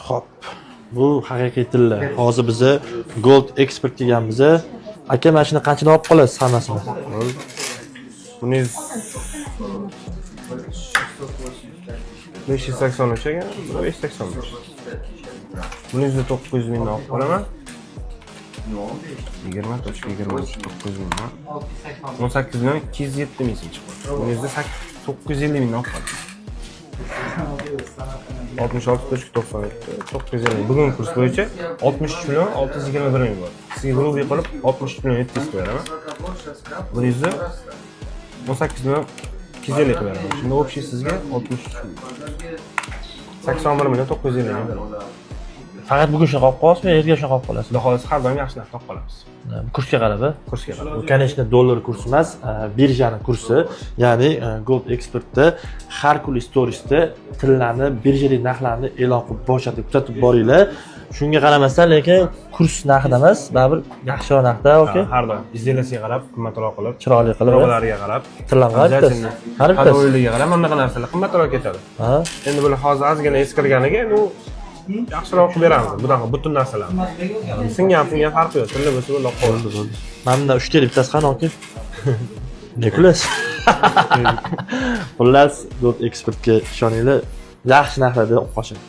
Xo'p, bu haqiqiy tilla. Hozir biza Gold Expert deganmiz. Aka, mana shuni qanchadan olib qolasiz hammasini? Buni 583 ekan, buni 585. Buni 900 mingdan olib qolaman. 20.23, 900 mingdan. 18 million 207 ming so'm chiqadi. Buni 950 mingdan olib qolaman. 66.97, 950. Bugun kurs bo'yicha 63 million 621 ming bor. Sizga грубый qilib 63 million 700 qilib beraman. Buni 18 million 250 qilib beraman. Shunda общий sizga 63, 81 million 950 ming beraman. Faqat bugun shunaqa olib qolasizmi, ertaga shunaqa olib qolasiz? Xudo xohlasa, har doim yaxshi narxda olib qolamiz. Kursga qarab, a? Kursga qarab. Bu, конечно, dollar kursi emas, birjani kursi. Ya'ni Gold Expertda har kuni storiesda tillarni, birjalik narxlarini e'lon qilib borishadi, kuzatib boringlar. Shunga qaramasdan, lekin kurs narxida emas, baribir yaxshiroq narxda, okey? Har doim изделия siga qarab, qimmatroq qilib, Chiroyli qilib, probalariga qarab, tillam qara bittasi. Обязательно. Qani bittasi. Ходовой ligiga qarab, mana bunaqa narsalar qimmatroq ketadi. Ha? Endi bular hozir ozgina eskirganiga, endi u yaxshiroq qilib beramiz. Bunaqa butun narsalarni. Singan singan farqi yo'q. Tilla bo'lsa, bo'ldi, olib qoladi. Bo'ldi, bo'ldi. Mana bundan uchta bittasi qani, aka? Ne kulasiz? Xullas, Gold Expertga ishoninglar, yaxshi narxlarda olib qochadi.